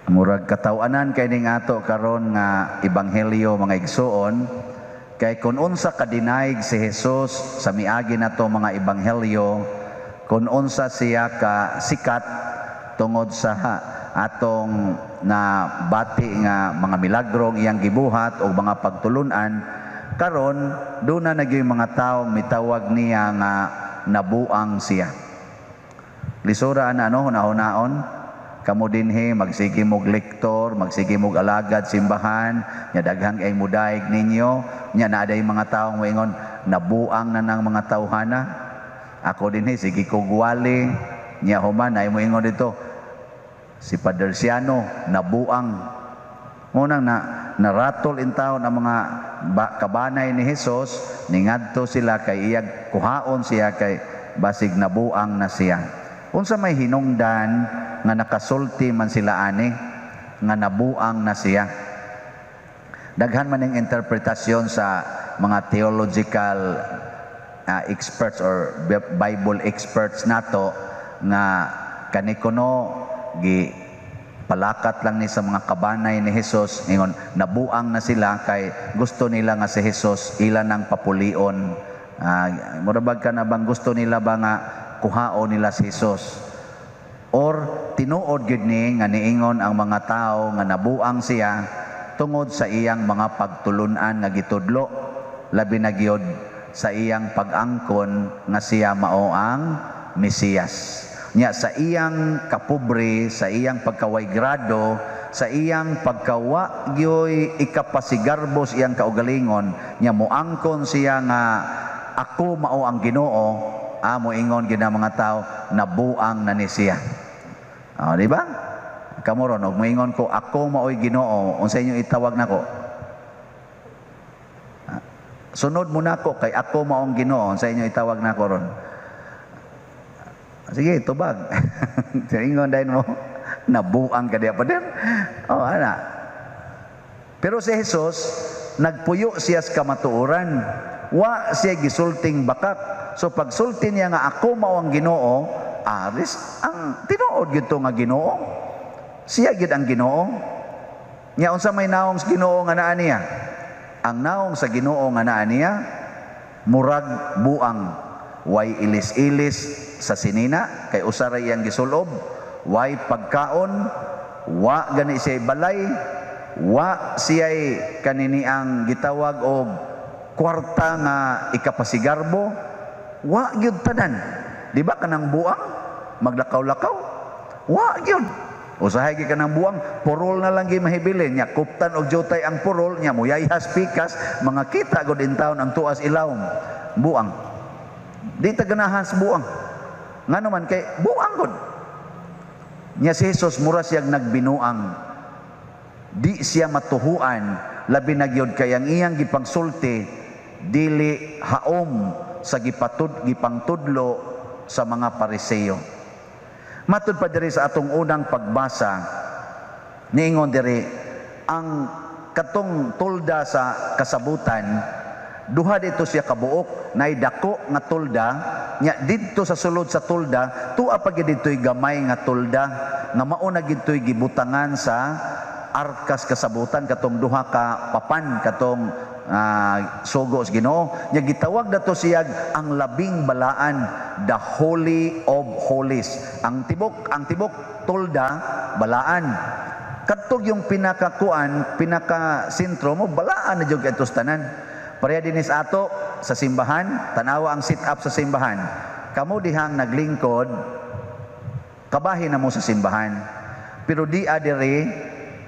Murag katawanan kay ning ato karon nga ebanghelyo, mga igsuon, kay kun unsa kadinaig si Jesus sa miagi nato mga ebanghelyo, kun unsa siya ka sikat tungod sa atong na bati nga mga milagrong iyang gibuhat o mga pagtulunan, karon duna na gyud mga tawo mitawag niya nga nabuang siya. Lisura ana, ano, hunahunaon. Kamo dinhi magsige mog lektor, magsige mog alagad simbahan, nya daghang ay mudaig ninyo, nya naa day mga tawo moingon nabuang na ng mga tawhana. Ako dinhi sige kog wali, nya human ay moingon dito si Padre Siano nabuang. Munang na naratol in taon ang mga kabanay ni Jesus, ningadto sila kay iyag kuhaon siya kay basig nabuang na siya. Unsa may hinungdan nga nakasulti man sila ani nga nabuang na siya? Daghan man ning interpretasyon sa mga theological experts or Bible experts nato nga kani kuno gi palakat lang ni sa mga kabanay ni Jesus, ingon nabuang na sila kay gusto nila nga si Jesus ila nang papulion. Mura bag ka na bang gusto nila ba nga kuhaon nila si Jesus, or tinuod gyud ni nga niingon ang mga tao nga nabuang siya tungod sa iyang mga pagtulunan nga gitudlo, labi na gyud sa iyang pag-angkon nga siya mao ang Mesiyas. Nya sa iyang kapobre, sa iyang pagkaway grado, sa iyang pagkawa gyoy ikapasigarbo sa iyang kaugalingon, nya moangkon siya nga ako mao ang Ginoo, amo ingon gyud ang mga tao nabuang na ni siya. Oh, di ba? Kamo ron, og moingon ko ako maoy Ginoo, unsa inyo itawag nako? Ah, sunod mo nako kay ako maong Ginoo, unsa inyo itawag nako ron? Sige, tubag. Ingon dayon mo, nabuang ka diya, pader. Oh, ana. Pero si Jesus, nagpuyo siya sa kamatuoran. Wa siya gisulting bakak. So pagsulti niya nga ako mao ang Ginoo, aris ang tinuod gyud to nga Ginoo. Siya gyud ang Ginoo. Nya unsa may naong sa Ginoo nga naa niya? Ang naong sa Ginoo nga naa niya murag buang, way ilis-ilis sa sinina kay usa ra iyang gisulob, way pagkaon, wa gani siya balay, wa siya'y kanini ang gitawag og kwarta nga ikapasigarbo, wa gyud tanan. Di ba kanang buang maglakaw-lakaw, wa gyud. Usahay gyud kanang buang, purol na lang gyud mahibilin nya, kuptan og jutay ang purol nya, muyayhas pikas, mga kita gud in town ang tuas ilawom. Buang. Di ta ganahan sa buang. Ngano man kay buang gud. Nya si Jesus mura siyang nagbinuang. Di siya matuhuan, labi na gyud kay ang iyang gipangsulti dili haom sa gipangtudlo sa mga Pariseo. Matud pa diri sa atong unang pagbasa, niingon diri ang katong tolda sa kasabutan, duha dito siya kabuok, nay dako nga tolda, nya didto sa sulod sa tolda, tua pa gyud didto'y gamay nga tolda nga mao na gidto'y gibutangan sa arkas kasabutan, katong duha ka papan, katong sugo sa Ginoo. Nya gitawag dato siya ang labing balaan, the Holy of Holies. Ang tibok tolda balaan. Kadtog yung pinakakuan, pinaka sentro mo, balaan na jud kadto sa tanan. Pareha dinis ato sa simbahan, tanawa ang sit up sa simbahan. Kamo dihang naglingkod, kabahin na mo sa simbahan. Pero di adiri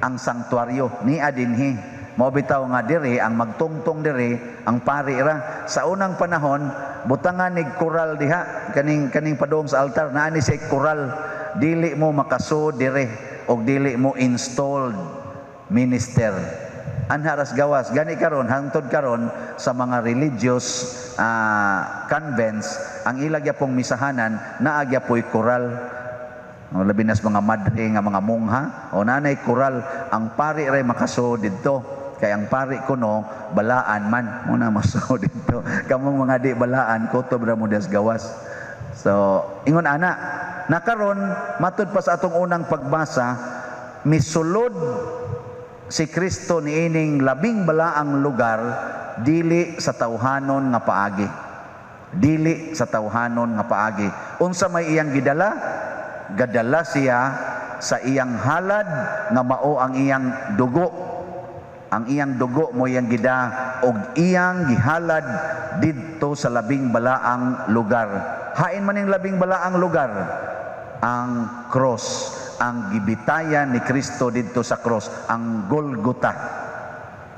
ang sanktuaryo, ni adinhi. Mao bitaw nga diri ang magtungtong diri ang pari ra. Sa unang panahon, butangan ni koral diha, kaning padung sa altar naa ni siya koral. Dili mo makasud diri og dili mo installed minister. Anha ras gawas gani karon, hangtod karon sa mga religious convents, ang ila gyapong misahanan naa gyapoy koral. O, labi nas mga madre nga mga mongha, o nanay koral, ang pari ray makasuod didto kay ang pari kuno balaan man mo na masuod didto. Kamong mga di balaan, kutob ra mo des gawas. So ingon ana nakaron, matud pa sa atong unang pagbasa. Misulod si Kristo niining labing balaang lugar dili sa tawhanon nga paagi. Dili sa tawhanon nga paagi. Unsa may iyang gidala? Gadala siya sa iyang halad nga mao ang iyang dugo. Ang iyang dugo mo iyang gida og iyang gihalad didto sa labing balaang lugar. Hain man ning labing balaang lugar? Ang cross, ang gibitayan ni Kristo didto sa cross, ang Golgota.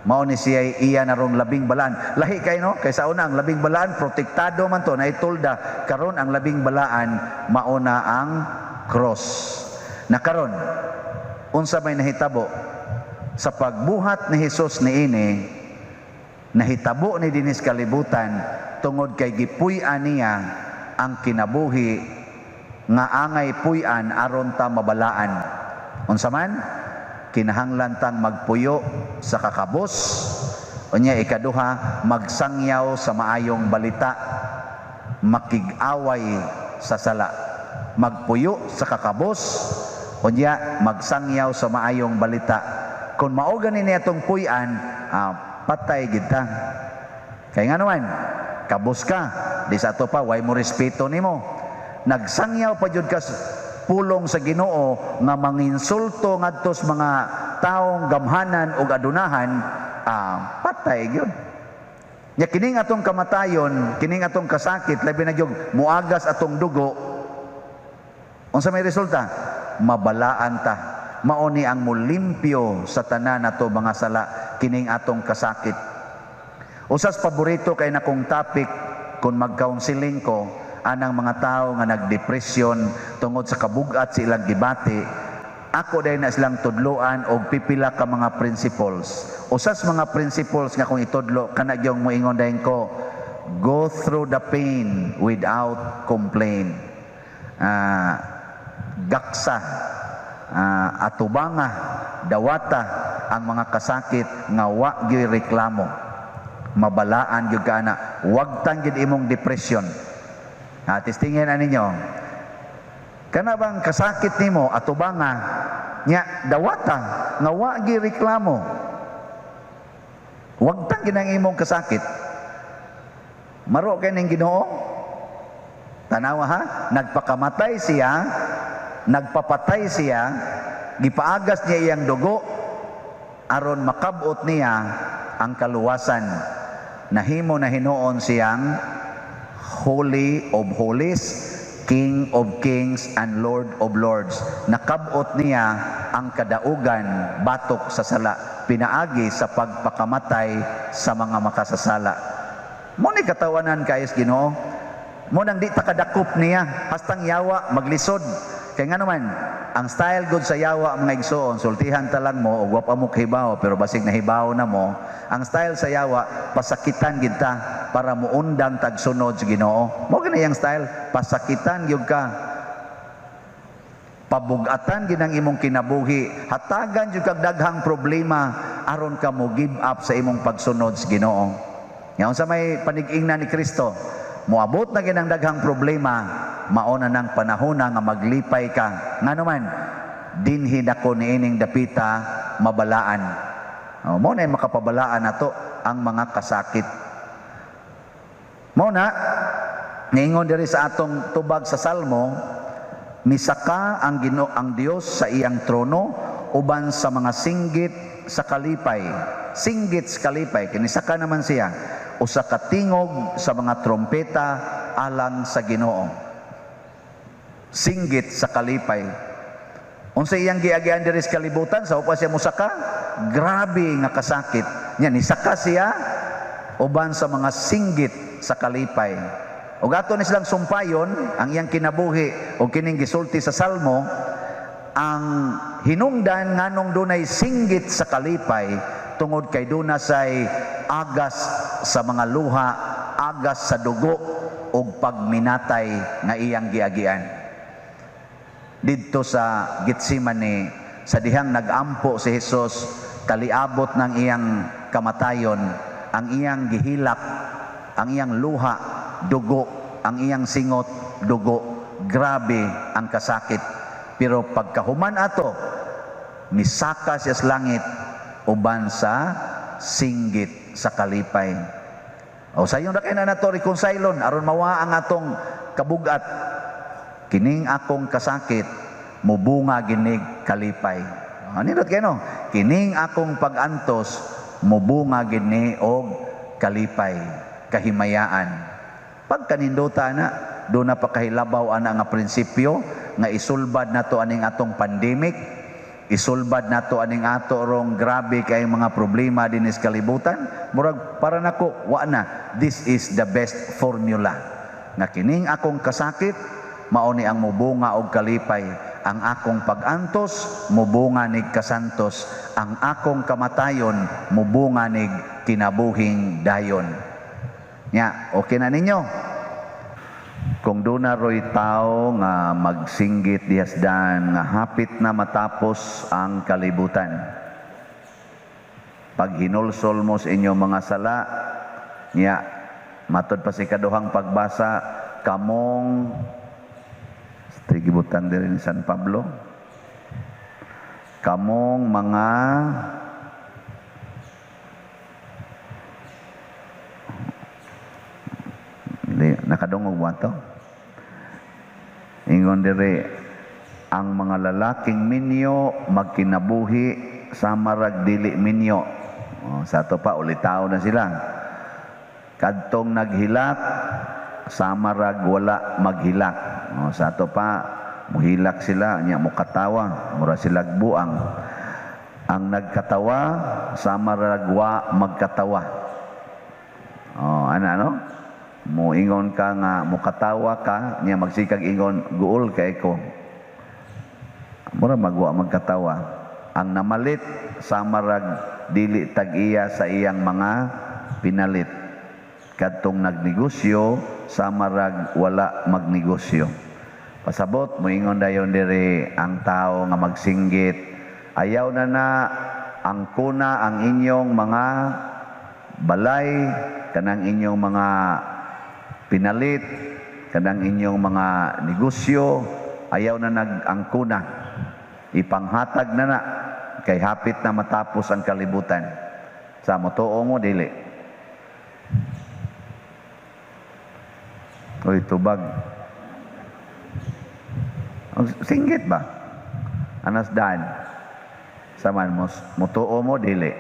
Mao ni siya iya narong labing balaan. Lahi kay, no? Kay sa una, ang labing balaan protektado man to, naay tolda. Karon, ang labing balaan mao na ang cross. Na karon, unsa may nahitabo? Sa pagbuhat ni Hesus niini, nahitabo ni dinis kalibutan tungod kay gipuy-an niya ang kinabuhi nga angay puy-an aron ta mabalaan. Unsa man? Kinahanglan tang magpuyo sa kakabos. Unya ikaduha, magsangyaw sa maayong balita, makig-away sa sala. Magpuyo sa kakabos, unya magsangyaw sa maayong balita. Kung mao gani niya atong puy-an, patay gid ta. Kay nga naman, kabos ka, di sa ato pa way mo respeto nimo. Nagsangyaw pa jud ka pulong sa Ginoo nga manginsulto ngadto sa mga taong gamhanan ug adunahan, patay gyud. Nya kining atong kamatayon, kining atong kasakit, labi na gyud muagas atong dugo, unsa may resulta? Mabalaan ta. Mao ni ang mulimpyo sa tanan nato mga sala, kining atong kasakit. Usas paborito kay nakong topic kung mag-counseling ko anang mga tao nga nagdepresyon tungod sa kabugat sa ilang gibati, ako dahil na silang tudloan og pipila ka mga principles. Usas mga principles nga kung itudlo kana gyung moingon dayon ko, "Go through the pain without complaint." Gaksa, atubanga, dawata ang mga kasakit nga wa gyud reklamo. Mabalaan gyud ka ana. Wagtan gyud imong depression. Testingin na ninyo. Kana bang kasakit nimo, atubanga nya dawata nga wa gyud reklamo. Wagtan gyud ang imong kasakit. Maro kay ning Ginoo. Tanawa ha, nagpakamatay siya, nagpapatay siya, gipagas niya iyang dugo aron makabot niya ang kaluwasan. Nahimo na hinuon siyang Holy of Holies, King of Kings, and Lord of Lords. Nakabot niya ang kadaugan batok sa sala, pinaagi sa pagpakamatay sa mga makasasala. Mo ni katawanan kayos Ginoo. Mo nang di ta kadakop niya, hastang yawa maglisod. Kay nga naman, ang style good sa yawa, mga igsoon, sultihan ta lang mo ug wa pa mo kahibaw, pero basig nahibaw na mo, ang style sa yawa, pasakitan gid ta para muundang tagsunod sa Ginoo. Mo gani ang style, pasakitan gyud ka. Pabugatan gid ang imong kinabuhi, hatagan jud kag daghang problema aron ka mo give up sa imong pagsunod sa Ginoo. Nga unsa may panig-ingna ni Kristo, moabot na gid ang daghang problema, mao na nang panahon na nga maglipay ka. Ngano man, dinhi nako niining dapita mabalaan. O, mo na makapabalaan nato ang mga kasakit. Mo na niingon diri sa atong tubag sa Salmo, misaka ang Ginoo ang Dios sa iyang trono uban sa mga singgit sa kalipay. Singgit sa kalipay, kinisaka naman siya usa ka tingog sa mga trompeta alang sa Ginoo. Singgit sa kalipay. Unsa iyang giagian diri sa kalibutan sa pa siya musaka? Grabe nga kasakit. Nya nisaka siya uban sa mga singgit sa kalipay. Ug ato ni silang sumpayon ang iyang kinabuhi og kining gisulti sa Salmo, ang hinungdan nganong dunay singgit sa kalipay tungod kay duna say agas sa mga luha, agas sa dugo ug pagminatay nga iyang giagian. Didto sa Getsemane, sa dihang nagampo si Jesus kaliabot ng iyang kamatayon, ang iyang gihilak, ang iyang luha, dugo, ang iyang singot, dugo. Grabe ang kasakit. Pero pagkahuman ato, Misaka siya sa langit uban sa singgit sa kalipay. O sayon ra kay na nato reconcilon aron mawa ang atong kabugat. Kining akong kasakit mubunga ginig kalipay. Anindot kay no? Kining akong pag-antos mubunga gini og kalipay, kahimayaan. Pagkanindota na, do na pakahilabaw ana nga prinsipyo nga isulbad nato aning atong pandemic, isulbad nato aning ato rong grabe kay mga problema dinis kalibutan. Murag para nako wa na, this is the best formula. Nga kining akong kasakit mao ni ang mubunga og kalipay, ang akong pag-antos mubunga nig kasantos, ang akong kamatayon mubunga nig kinabuhing dayon. Nya, okay na ninyo? Kung doon na ro'y tao nga magsinggit dihasdan nga hapit na matapos ang kalibutan. Pag hinulsol mo sa inyong mga sala, nya, matod pa si kaduhang pagbasa, kamong trigibutan din ni San Pablo, kamong mga nakadungog mo ato? Ingon diri, ang mga lalaking minyo magkinabuhi sa marag dili minyo. O, sa ato pa ulitaw na sila. Kadtong naghilak sa marag wala maghilak. O, sa ato pa muhilak sila nya mukatawa, mura sila buang. Ang nagkatawa sa marag wa magkatawa. O, ana no? Muingon ka nga mukatawa ka niya magsikag ingon guol kay ko. Mura magwa magkatawa. Ang namalit sa marag dili tag-iya sa iyang mga pinalit. Kadtong nagnegosyo sa marag wala magnegosyo. Pasabot moingon dayon diri ang tao nga magsinggit, ayaw na na ang kuna ang inyong mga balay, kanang inyong mga pinalit, kanang inyong mga negosyo, ayaw na nag-angkuna. Ipanghatag na na, kay hapit na matapos ang kalibutan. Sa motuo mo, dili. Uy, tubag. Singgit ba? Anas daan. Saman, motuo mo, dili.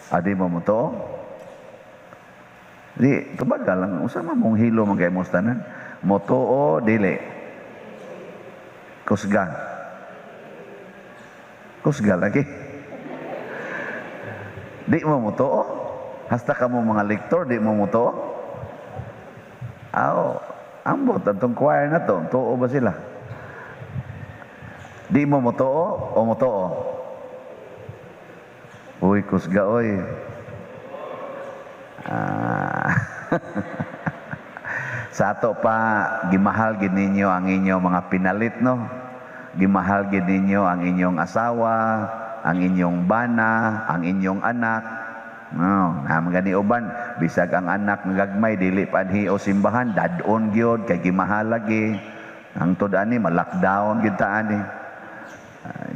Adi mo motuo? Di, tubag ka lang. Usa man mong hilo man kay mong tanan. Motuo, dili. Kusga. Kusga lagi. Di mo motuo. Hasta ka mo mga lektor, di mo motuo. Aw, ambot atong choir na to. Tuo ba sila? Di mo motuo o motuo? Uy, kusga, oy. Sa ato pa, gimahal gid ninyo ang inyong mga pinalit, no? Gimahal gid ninyo ang inyong asawa, ang inyong bana, ang inyong anak. No, naman gani uban, bisag ang anak nga gagmay dili pa anhi o simbahan, dadon gyud kay gimahal lagi. Ang tud ani ma-lockdown gyud ta ani.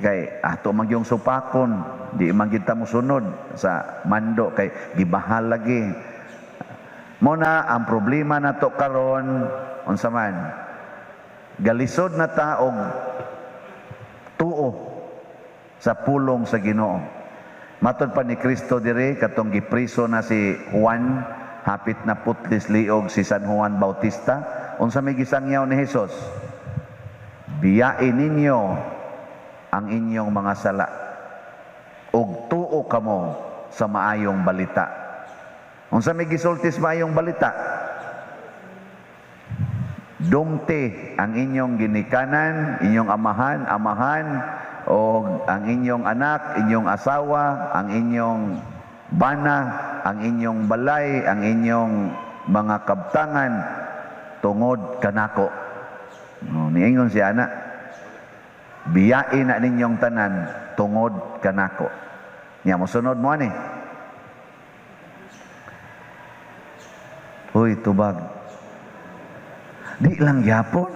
Kay ato man gyung supakon, di man gyud ta mosunod sa mando kay gimahal lagi. Mo na ang problema nato karon unsa man, galisod na ta og tuo sa pulong sa Ginoo. Matod pa ni Kristo diri katong gipriso na si Juan, hapit na putlis liog si San Juan Bautista. Unsa may gisangyaw ni Hesus? Biyain ninyo ang inyong mga sala ug tuo kamo sa maayong balita. Unsa may gisulti sa maayong balita? Dumti ang inyong ginikanan, inyong amahan, amahan, o ang inyong anak, inyong asawa, ang inyong bana, ang inyong balay, ang inyong mga kabtangan, tungod kanako. No, niingon si ana, biyain na ninyong tanan tungod kanako. Nya mosunod mo ani. Uy, tubag. Di lang gyapon.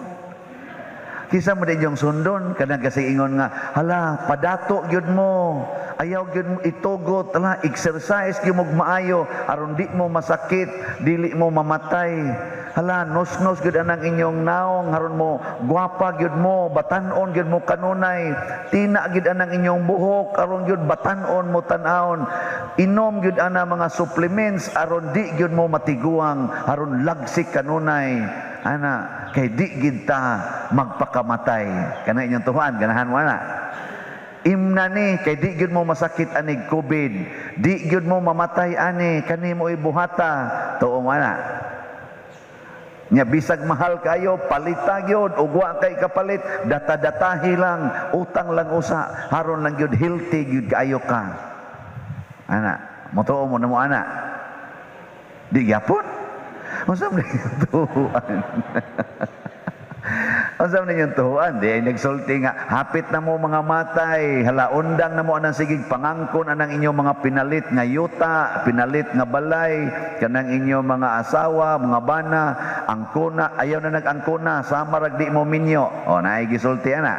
Kinsa man inyong sundon? Kanang kasi ingon nga, "Hala, padato gyud mo. Ayaw gyud mo itugot, hala, exercise gyud mo maayo aron di mo masakit, dili mo mamatay. Hala, nos-nos gyud anang inyong naong aron mo gwapa gyud mo, batan-on gyud mo kanunay. Tina gyud anang inyong buhok aron gyud batan-on mo tan-awon. Inom gyud ana mga supplements aron di gyud mo matiguang, aron lagsik kanunay. Ana, kay di gyud ta magpakamatay." Kana inyong tuohan, ganahan mo ana. "Imna ni kay di gyud mo masakit anig COVID, di gyud mo mamatay ani, kani mo ibuhata." Tuo mo ana. Nya bisag mahal kayo, palita gyud ug wa kay kapalit, data-datahi lang, utang lang usa, haron lang gyud healthy gyud kaayo ka. Ana, motuo mo na mo ana. Di gyapon. Unsa man inyong tuohan? Unsa man inyong tuohan? Di ay nagsulti nga, "Hapit na mo mga matay, hala, undang na mo anang sigig pangangkon anang inyong mga pinalit nga yuta, pinalit nga balay, kanang inyong mga asawa, mga bana, angkona, ayaw na nag-angkona, sama rag di mo minyo." O, naay gisulti ana.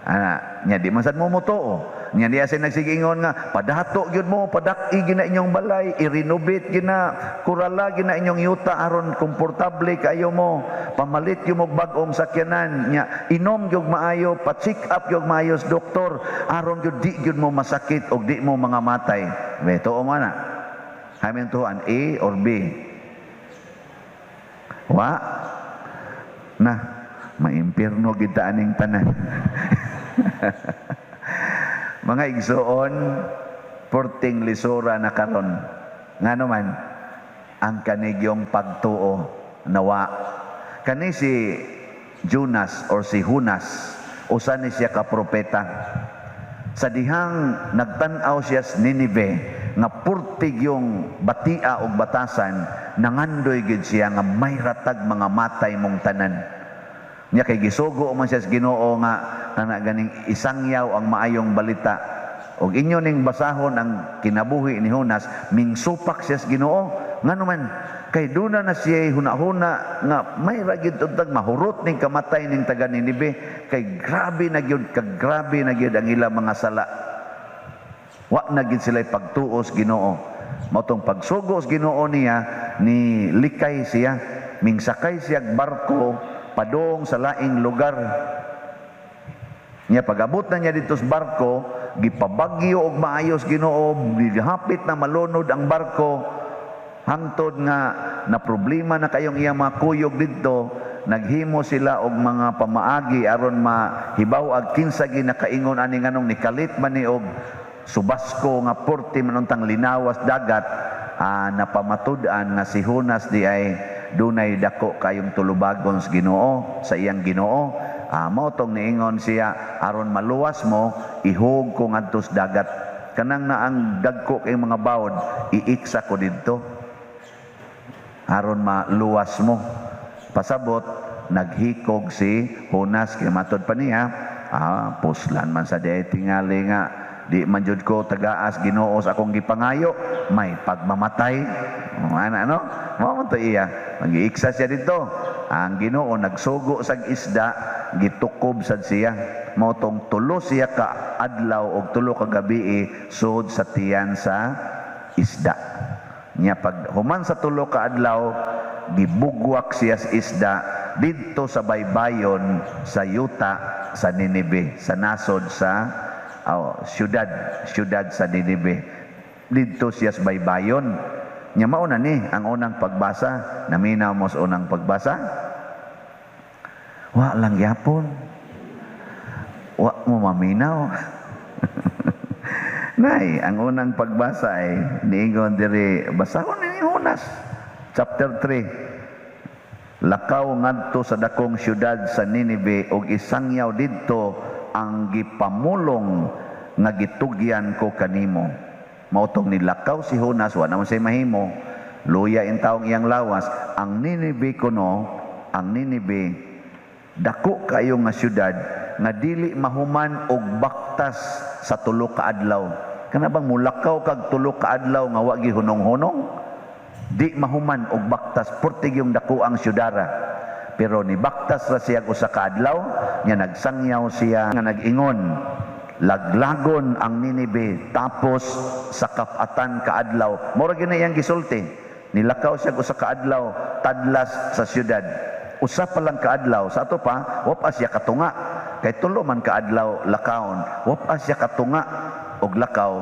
Ana, nya di man sad mo motuo. Nya di asin nagsigingon nga, "Padato gyud mo, padak-i gyud na inyong balay, i-renovate gyud na, kurala gyud na inyong yuta aron komportable kayo mo, pamalit gyud mo bag-ong sakyanan, nya inom gyud maayo, pa-check up gyud maayo sa doktor aron gyud di gyud mo masakit og di mo mga matay." Be, tuo mo na. Hamin tuohan, A or B? Wa? Na, maimpirno gyud ta aning tanan. Mga igsoon, porting lisura na karon. Ngano man, ang kanigyong pagtuo nawa. Kani si Jonas or si Hunas, usa ni siya ka propeta. Sa dihang nagtan-aw siya sa Nineveh nga purtig yung batia og batasan, nangandoy gid siya nga may ratag mga matay mong tanan. Nya kay gisugo man siya sa Ginoo nga kana ganing isangyaw ang maayong balita. Og inyo ning basahon ang kinabuhi ni Jonas, mingsupak siya sa Ginoo. Ngano man, kay duna na siya hunahuna nga may ra gyud untag mahurot ning kamatay ning taga Ninive kay grabe na gyud, kagrabe na gyud ang ilang mga sala. Wa na gyud sila pagtuos Ginoo. Mao tong pagsugo sa Ginoo niya, ni likay siya, mingsakay siya barko padong sa laing lugar. Nya pag-abot na niya dito sa barko, gipabagyo og maayos Ginoo, gihapit na malunod ang barko, hangtod nga na problema na kayong iyang mga kuyog didto, naghimo sila og mga pamaagi aron mahibaw ag kinsa ginakaingon ani, nganong nikalit man ni og subasko nga porte man untang linawas dagat. Napamatud-an nga si Jonas di ay dunay dako kayong tulubagon sa Ginoo, sa iyang Ginoo. Mao tong niingon siya, "Aron maluwas mo, ihog ko ngadto sa dagat. Kanang naang dagko kay mga bawod, iiksa ko didto aron maluwas mo." Pasabot, naghikog si Jonas kay matod pa niya, "Puslan man sa di tingali nga di man jud ko tagaas Ginoo sa akong gipangayo, may pagmamatay." Oh, ana no, mao man to iya, magiiksa siya dito. Ang Ginoo nagsugo sa isda, gitukob sad siya. Mao tong 3 siya ka adlaw og 3 ka gabi sud sa tiyan sa isda. Nya pag human sa 3 ka adlaw, gibugwak siya sa isda didto sa baybayon sa yuta sa Ninive, sa nasod sa, oh, syudad, syudad sa Ninive. Didto siya sa baybayon. Nya mao na ni ang unang pagbasa. Naminaw mo sa unang pagbasa? Wa lang gyapon. Wa mo maminaw. Nay, ang unang pagbasa ay niingon diri, basahon ni Jonas chapter 3. "Lakaw ngadto sa dakong syudad sa Ninive ug isangyaw didto ang gipamulong nga gitugyan ko kanimo." Mao tong nilakaw si Jonas, wa naman siya mahimo. Luya in taong iyang lawas. Ang Ninive kuno, ang Ninive dako kayo nga syudad nga dili mahuman og baktas sa 3 ka adlaw. Kana bang mulakaw kag 3 ka adlaw nga wa gihunong-hunong? Di mahuman og baktas, purtig yung dako ang syudara. Pero nibaktas ra siya usa ka adlaw, nya nagsangyaw siya nga nag-ingon, "Laglagon ang Ninibe tapos sa kap-atan ka adlaw." Mao ra gyud na iyang gisulti. Nilakaw siya usa ka adlaw tadlas sa syudad. Usa pa lang ka adlaw, sa ato pa, wa pa siya katunga. Kay 3 man ka adlaw lakawon, wa pa siya katunga og lakaw.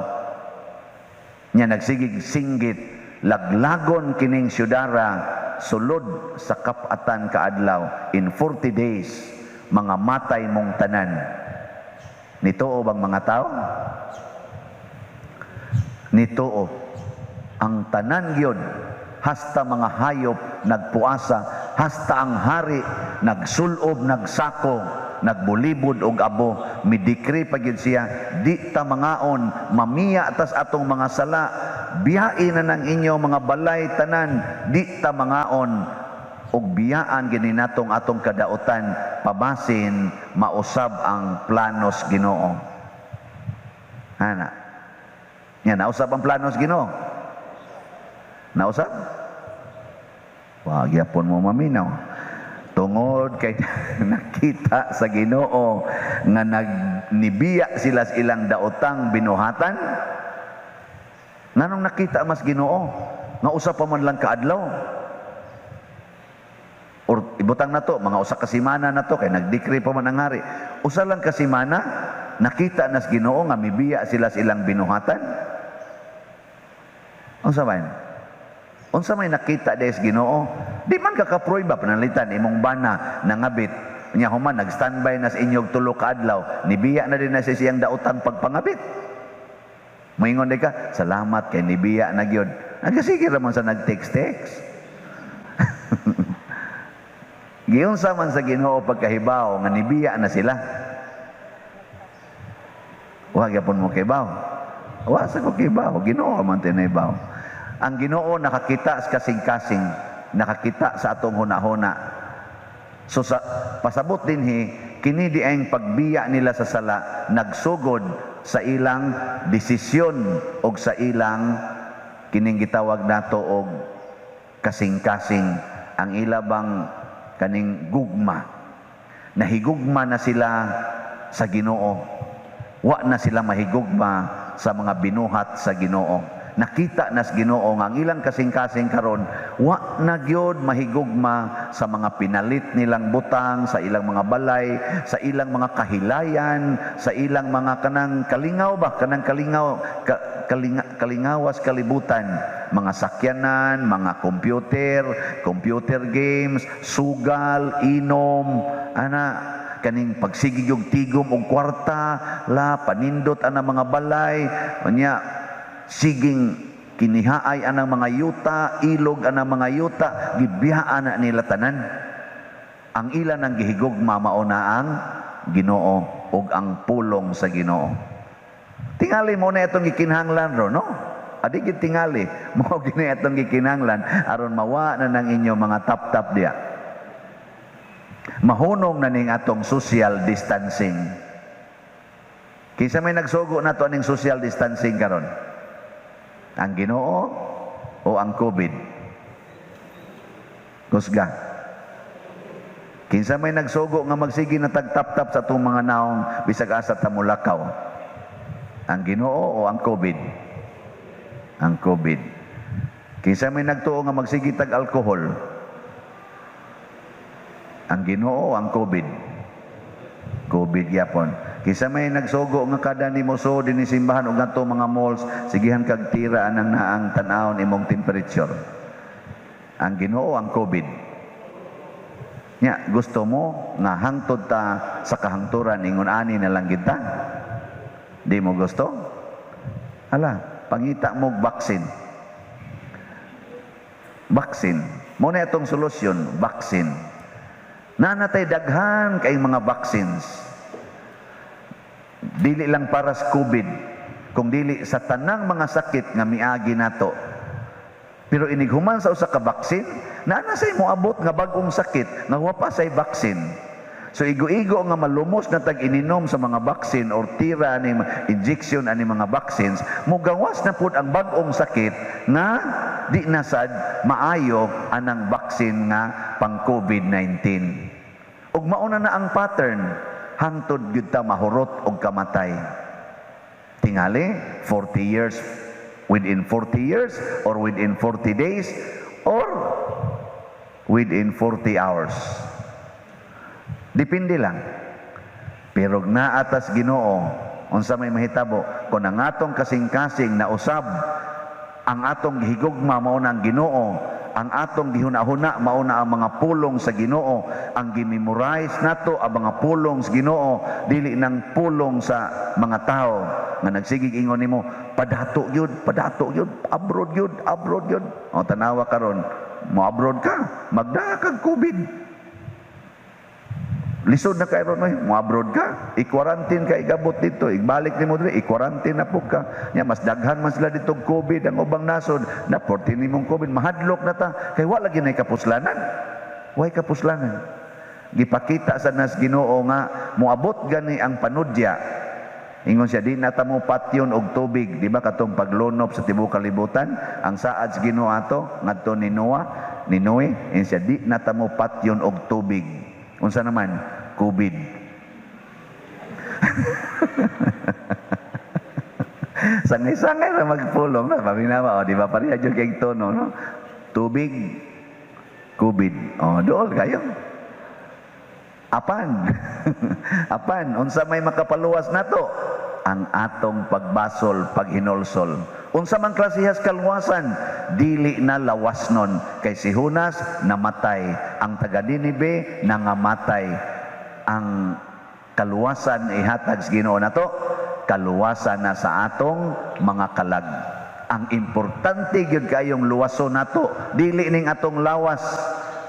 Nya nagsigig singgit, "Laglagon kining syudara sulod sa kap-atan ka adlaw." In 40 days, mga matay mong tanan. Nituo bang mga tao? Nituo. Ang tanan gyud, hasta mga hayop nagpuasa, hasta ang hari nagsulob, nagsako, nagbulibod og abo, midikri pa gyud siya, "Di ta mangaon, mamiya tas atong mga sala, biyain na ng inyo mga balay tanan, di ta mangaon, ug biyaan gini natong atong kadautan, pabasin mausab ang planos Ginoo." Ana. Nya nausab ang planos Ginoo? Nausab? Wa gyapon mo maminaw. Tungod kay nakita sa Ginoo nga nagnibiya sila sa ilang daotang binuhatan. Nganong nakita mas Ginoo nga usa pa man lang kaadlaw? Or ibutang na to, mga usa ka semana na to kay nagdecree pa man ang hari. Usa lang ka semana, nakita nas Ginoo nga mibiya sila sa ilang binuhatan. Unsa man? Unsa may nakita des Ginoo? Di man ka kaprueba, pananglitan imong bana nangabit. Nya human nag-standby na sa inyong 3 ka adlaw, nibiya na din na siya siyang daotang pagpangabit. Moingon di ka, "Salamat kay nibiya na gyud." Nagasige ra man sa nag-text-text. Giunsa man sa Ginoo pagkahibaw nga nibiya na sila? Wa gyapon mo kibaw. Wa sa ko kibaw, Ginoo man tinahibaw. Ang Ginoo nakakita sa kasing-kasing, nakakita sa atong hunahuna. So sa pasabot dinhi, kini di ang pagbiya nila sa sala nagsugod sa ilang desisyon og sa ilang kining gitawag nato og kasing-kasing, ang ilabang kaning gugma. Nahigugma na sila sa Ginoo. Wa na sila mahigugma sa mga binuhat sa Ginoo. Nakita nas Ginoo nga ang ilang kasing-kasing karon wa na gyud mahigugma sa mga pinalit nilang butang, sa ilang mga balay, sa ilang mga kahilayan, sa ilang mga kanang kalingaw ba, kanang kalingaw kalingawas kalibutan, mga sakyanan, mga computer, computer games, sugal, inom, ana, kaning pagsigig og tigom og kwarta, la panindot ana mga balay, unya siging kinihaay anang mga yuta, ilog anang mga yuta, gibiyaan na nila tanan. Ang ilan ang gihigugma mao na ang Ginoo ug ang pulong sa Ginoo. Tingali mo na itong gikinahanglan ro, no? Adi gid tingali, mao gini itong gikinahanglan aron mawa na ng inyo mga tap-tap diya. Mahunong na ning atong social distancing. Kinsa may nagsugo nato aning social distancing karon? Ang Ginoo o ang COVID? Kusga. Kinsa may nagsugo nga magsige na tagtap-tap sa atong mga naong bisag asa ta molakaw? Ang Ginoo o ang COVID? Ang COVID. Kinsa may nagtuo nga magsige tag alkohol? Ang Ginoo o ang COVID? COVID gyapon. Kinsa may nagsugo nga kada nimo so dinhi simbahan ug ngadto mga malls, sigihan kag tira anang naang tan-awon imong temperature? Ang Ginoo, ang COVID? Nya, gusto mo nga hangtod ta sa kahangturan ingon ani na lang kita? Di mo gusto? Ala, pangita mo vaccine. Vaccine. Mo na itong solusyon, vaccine. Nanatay daghan kay mga vaccines. Dili lang para sa COVID, kung dili sa tanang mga sakit nga miagi nato. Pero inighuman sa usa ka vaccine, naa na say moabot nga bag-ong sakit nga wa pa say vaccine. So igo-igo nga malumos na tag ininom sa mga vaccine or tira ani injection ani mga vaccines, mugawas na pud ang bag-ong sakit nga di na sad maayo anang vaccine nga pang COVID-19. Ug mauna na ang pattern hangtod gyud ta mahurot og kamatay. Tingali 40 years, within 40 years or within 40 days or within 40 hours. Depende lang. Pero naa tas Ginoo, unsa may mahitabo kung ang atong kasing-kasing na usab, ang atong gihigugma mao na ang Ginoo, ang atong gihuna-huna mao na ang mga pulong sa Ginoo, ang gimemorize nato ang mga pulong sa Ginoo, dili nang pulong sa mga tao nga nagsigig ingon nimo, "Padato gyud, padato gyud, abroad gyud, abroad gyud." O tanawa karon, mo abroad ka, magdaa kag COVID. Lisod na kay ron, oy, mo abroad ka, i-quarantine ka, igabot dito, ibalik nimo diri, i-quarantine na po ka. Nya mas daghan man sila dito COVID ang ubang nasod, na 14 nimong COVID, mahadlok na ta kay wala gyud nay kapuslanan. Way kapuslanan. Gipakita sa nas Ginoo nga moabot gani ang panudya. Ingon siya, "Di na ta mo patyon og tubig," di ba katong paglunop sa tibuok kalibutan, ang saad sa Ginoo ato ngadto ni Noah, ni Noe, ingon siya, "Di na ta mo patyon og tubig." Unsa naman? COVID. Sangay-sangay ra magpulong na, paminawa, o, di ba pareha jud kay tono, no? Tubig, COVID. O, dool kayo. Apan, apan, unsa may makapaluwas nato? Ang atong pagbasol, paghinulsol. Unsa man klasehas kaluwasan, dili na lawasnon. Kay si Jonas namatay, ang taga Ninibe nangamatay. Ang kaluwasan ihatag sa Ginoo nato, kaluwasan na sa atong mga kalag. Ang importante gyud kayong luwason nato, dili ning atong lawas,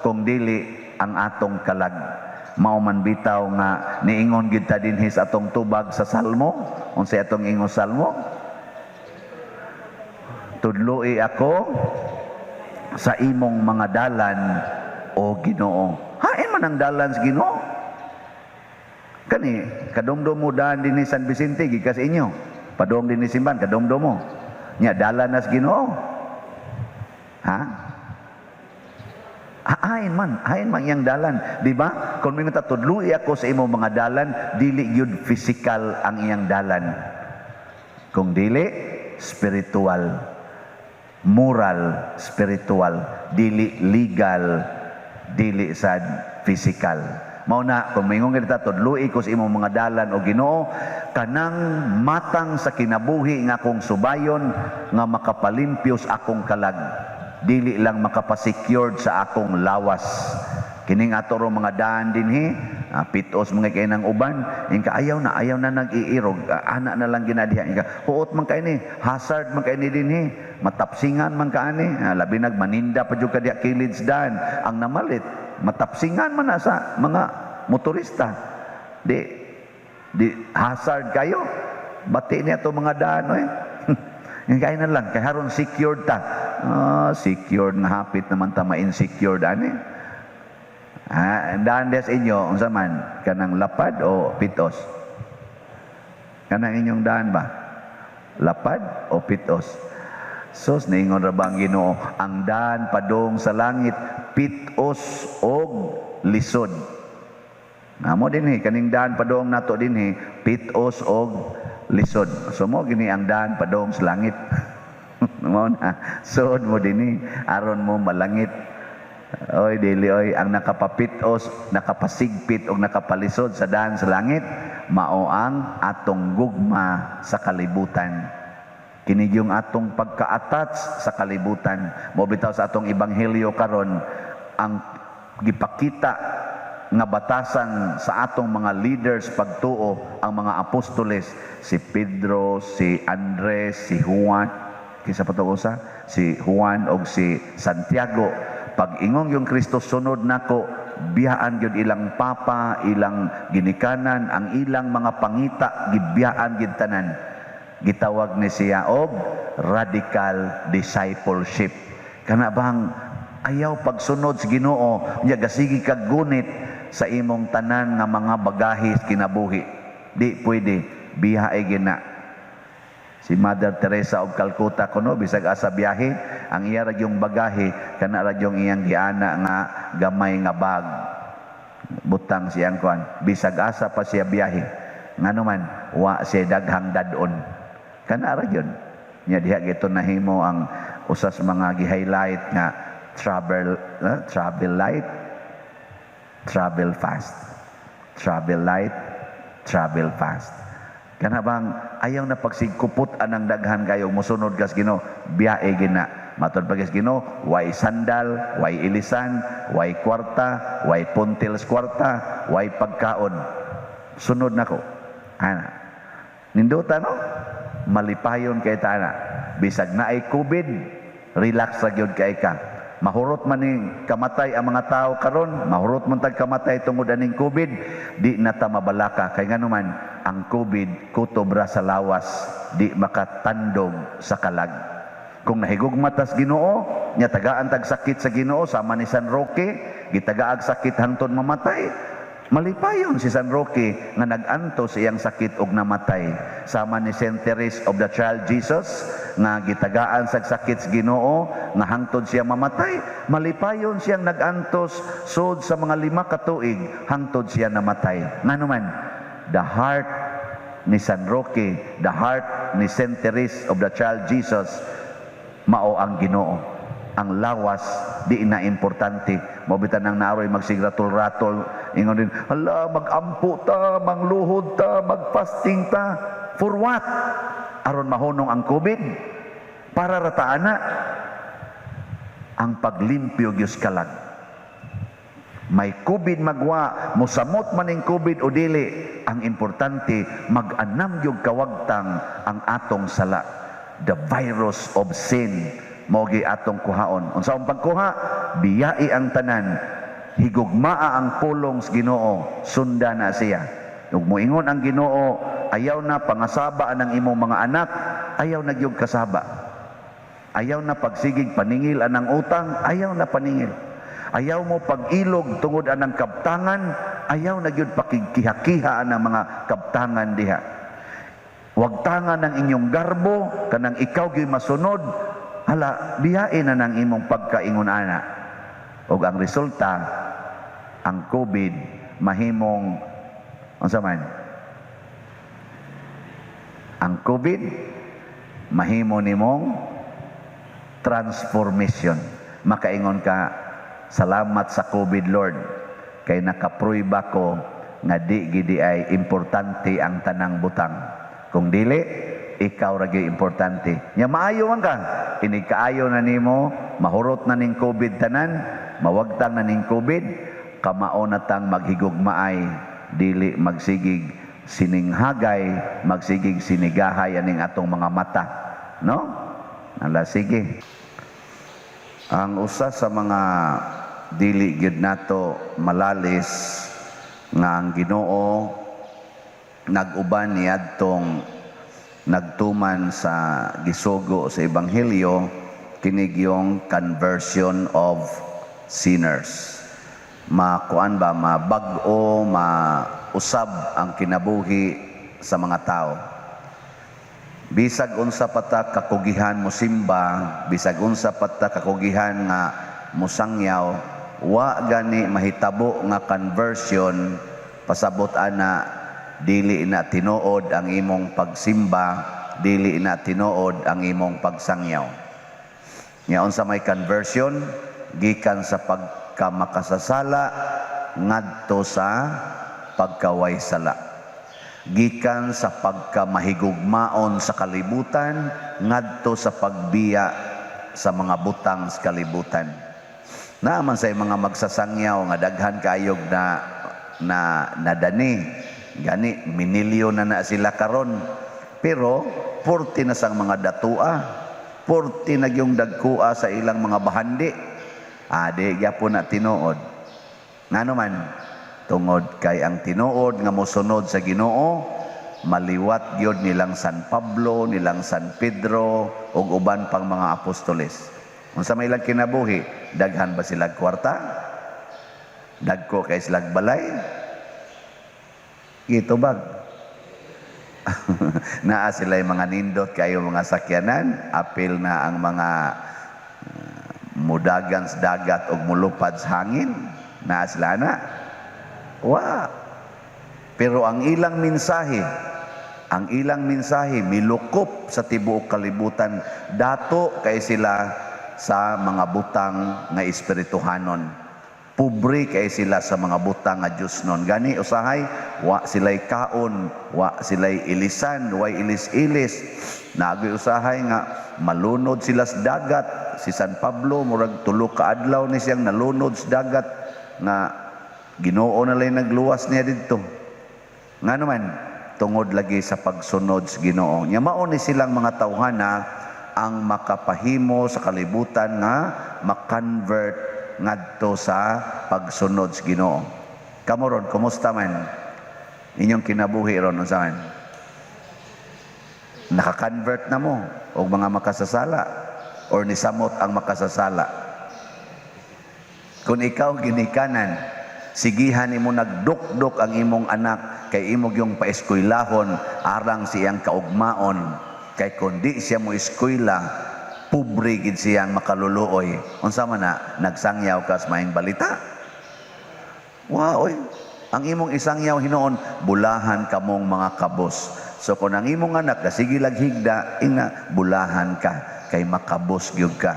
kung dili ang atong kalag. Mao man bitaw nga niingon gyud ta dinhi sa atong tubag sa Salmo. Unsay atong ingon Salmo? "Tudloi ako sa imong mga dalan, o Ginoo." Hain man ang dalan sa Ginoo. Kani kadumdum mo daan dinhi San Vicente gikas inyo. Padung dinhi simban kadumdum mo. Nya dalan na sa Ginoo. Ha? Hain man, hain man iyang dalan, di ba? Kung mingon ta, "Tudloi ako sa imong mga dalan," dili gyud physical ang iyang dalan. Kung dili spiritual, moral, spiritual, dili legal, dili sad physical. Mao na kung mingon kita, "Tudloi ko sa imong mga dalan, o Ginoo," kanang matang sa kinabuhi nga akong subayon nga makapalimpyos akong kalag, dili lang makapasecured sa akong lawas. Kining ato ro mga daan dinhi, pitos mga kay ng uban, ingka ayaw na nag-iirog, ana na lang ginadiha. Ingka huot man kay ni, hazard man kay ni dinhi, matapsingan man kaani, labi nag maninda pa jud ka diha kilid sa daan. Ang namalit, matapsingan man na sa mga motorista. Di di hazard kayo. Bati niya to mga daan oy. Yung kaya na lang, kay haron secured ta. Secured nga hapit naman ta ma-insecured ani. Daan des inyo, unsa man, kanang lapad o pitos? Kanang inyong daan ba? Lapad o pitos? Sos, niingon ra ba ang Ginoo, ang daan padung sa langit, pitos og lisod. Namo dinhi kaning daan padung nato dinhi, pitos og lisod. So mo gini ang daan padung sa langit. Mo na, suod mo dinhi aron mo malangit. Oy, dili oy, ang nakapapitos, nakapasigpit og nakapalisod sa daan sa langit mao ang atong gugma sa kalibutan. Kini yung atong pagka-attach sa kalibutan. Mo bitaw sa atong ebanghelyo karon, ang gipakita nga batasan sa atong mga leaders pagtuo, ang mga apostoles, si Pedro, si Andres, si Juan, kinsa pa to usa, si Juan og si Santiago. Pag ingong yung Kristo, "Sunod nako," biyaan gyud ilang papa, ilang ginikanan, ang ilang mga pangita, gibiyaan gyud tanan. Gitawag ni siya og radical discipleship. Kana bang ayaw pagsunod sa Ginoo, nya gasigi kag gunit sa imong tanan nga mga bagahe sa kinabuhi. Di pwede, biyahe gina. Si Mother Teresa of Calcutta kuno bisag asa biyahe, Ang iya ra yung bagahe, kana ra yung iyang giana nga gamay nga bag. Butang siyang kuan, bisag asa pa siya biyahe. Ngano man, wa siya daghang dad-on. Kana ra gyud. Nya diha gito nahimo ang usas mga gi-highlight nga travel travel light, travel fast. Travel light, travel fast. Kana bang ayaw na pagsigkupot anang daghan kayo, musunod kas Ginoo, biyahe gina. Matod pa kas Ginoo, way sandal, way ilisan, way kwarta, way puntils kwarta, way pagkaon. Sunod nako. Ana. Nindota, no? Malipayon kay ta ana. Bisag naay COVID, relax ra gyud kay ka. Mahurot man ning kamatay ang mga tao karon, mahurot man tag kamatay tungod aning COVID, di na ta mabalaka kay ngano man, ang COVID kutob ra sa lawas, di makatandog sa kalag. Kung nahigugma tas Ginoo, nya tagaan tag sakit sa Ginoo sama ni San Roque, gitagaag sakit hangtod mamatay. Malipayon si San Roque nga nag-antos iyang sakit og namatay. Sama ni Saint Therese of the Child Jesus nga gitagaan sa sakit sa Ginoo nga hangtod siya mamatay. Malipayon siyang nag-antos sud sa mga 5 ka tuig hangtod siya namatay. Ngano man, the heart ni San Roque, the heart ni Saint Therese of the Child Jesus, mao ang Ginoo. Ang lawas di na importante. Mao bitan nang naaroy magsigratol-ratol, ingon din, "Hala, magampo ta, mangluhod ta, magfasting ta." For what? Aron mahunong ang COVID? Para ra ta ana? Ang paglimpyo gyud kalag. May COVID magwa, musamot man ning COVID o dili, ang importante mag-anam gyud kawagtang ang atong sala. The virus of sin mao gi atong kuhaon. Unsa ang pagkuha? Biyai ang tanan. Higugmaa ang pulong sa Ginoo, sunda na siya. Ug moingon ang Ginoo, "Ayaw na pangasaba ang imong mga anak," ayaw na gyud kasaba. Ayaw na pagsigig paningil anang utang, ayaw na paningil. Ayaw mo pag-ilog tungod anang kabtangan, ayaw na gyud pakigkiha-kiha anang mga kabtangan diha. Wagtangan ng inyong garbo, kanang ikaw gyud masunod, hala, biyain na ng imong pagkaingon ana. Ug ang resulta, ang COVID mahimong unsa man? Ang COVID mahimo nimong transformation. Makaingon ka, "Salamat sa COVID, Lord, kay nakapruiba ko nga di gidi ay importante ang tanang butang. Kung dili, ikaw ra gyud importante." Nya maayo man ka, inig kaayo na nimo, mahurot na ning COVID tanan, mawagtang na ning COVID, kamao na tang maghigugmaay, dili magsigig sininghagay, magsigig sinigahay aning atong mga mata. No? Ala, sige. Ang usa sa mga dili gyud nato malalis nga ang Ginoo nag-uban niadtong nagtuman sa gisugo sa ebanghelyo, kini yung conversion of sinners. Makuan ba, mabag-o, mausab ang kinabuhi sa mga tao. Bisag unsa pa ta kakugihan mo simba, bisag unsa pa ta kakugihan nga musangyaw, wa gani mahitabo nga conversion pasabot ana dili na tinuod ang imong pagsimba, dili na tinuod ang imong pagsangyaw. Nya unsa may conversion? Gikan sa pagkamakasasala ngadto sa pagkaway sala. Gikan sa pagkamahigugmaon sa kalibutan ngadto sa pagbiya sa mga butang sa kalibutan. Naaman sa mga magsasangyaw nga daghan kayog na na nadani. Gani minilyon na na sila karon. Pero 40 na sang mga datua. 40 na yung dagkua sa ilang mga bahandi. Ah, di gyapon na tinuod. Ngano man, tungod kay ang tinuod nga mosunod sa Ginoo maliwat gyud nilang San Pablo, nilang San Pedro ug uban pang mga apostoles. Unsa may ilang kinabuhi? Daghan ba sila kwarta? Dagko kay silag balay? Gitubag. Naa sila mga nindot kayo mga sakyanan, apil na ang mga Mudagan sa dagat og mulupad sa hangin? Naa sila na? Wa. Pero ang ilang mensahe milukop sa tibuok kalibutan. Dato kay sila sa mga butang nga espirituhanon. Pobre kay sila sa mga butang nga Diyosnon. Gani usahay wa sila'y kaon, wa sila'y ilisan, way ilis-ilis. Naagoy usahay nga malunod sila sa dagat. Si San Pablo, murag 3 ka adlaw ni siyang nalunod sa dagat nga Ginoo na lang nagluwas niya didto. Nga naman, tungod lagi sa pagsunod sa Ginoo. Nya mao ni silang mga tawhana ang makapahimo sa kalibutan nga makonvert ngadto sa pagsunod sa Ginoo. Kamo ron, kumusta man inyong kinabuhi ron, unsa man? Naka-convert na mo og mga makasasala or nisamot ang makasasala? Kung ikaw ginikanan, sigihan nimo nagdukdok ang imong anak kay imo yung paeskwelahon arang siyang kaugmaon, kay kung di siya mo eskwela, pobre gid siyang makaluluoy. Unsa man na? Nagsangyaw ka sa maayong balita? Wa oy. Ang imong isangyaw hinuon, "Bulahan kamong mga kabos." So kung ang imong anak kasige lag higda, ingna, "Bulahan ka kay makabos gyud ka."